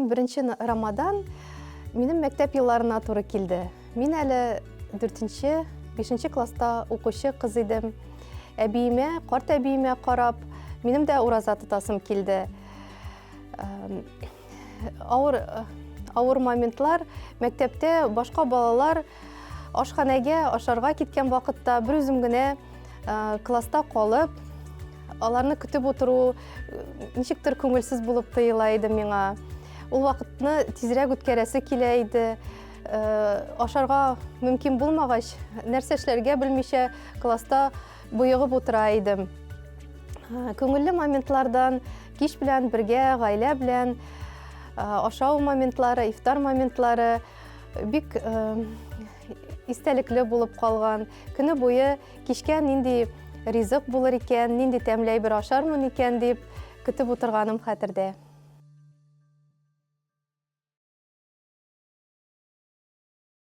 Иң беренче Рамадан минем мәктәп елларына туры килде. Мин әле 4-нче, 5 класста укучы кыз идем. Әбиемә, карт әбиемә карап, минем дә ураза тотасым килде. Авыр, авыр моментлар мәктәптә башка балалар ашханәгә ашарга киткән вакытта бер үзем генә класста калып, аларны көтеп утыру ничектер күңелсез булып тоела иде миңа. Ул вакытны тизрәк үткәрәсе килә иде. Ашарга мөмкин булмагач, нәрсә эшләргә белмичә класста боегып утыра идем. Күңелле моментлардан кич белән бергә, гаилә белән ашау моментлары, ифтар моментлары бик истәлекле булып калган. Көне буе кичкә нинди ризык булыр икән, нинди тәмле әйбер ашармын икән дип көтеп утырганым хәтердә.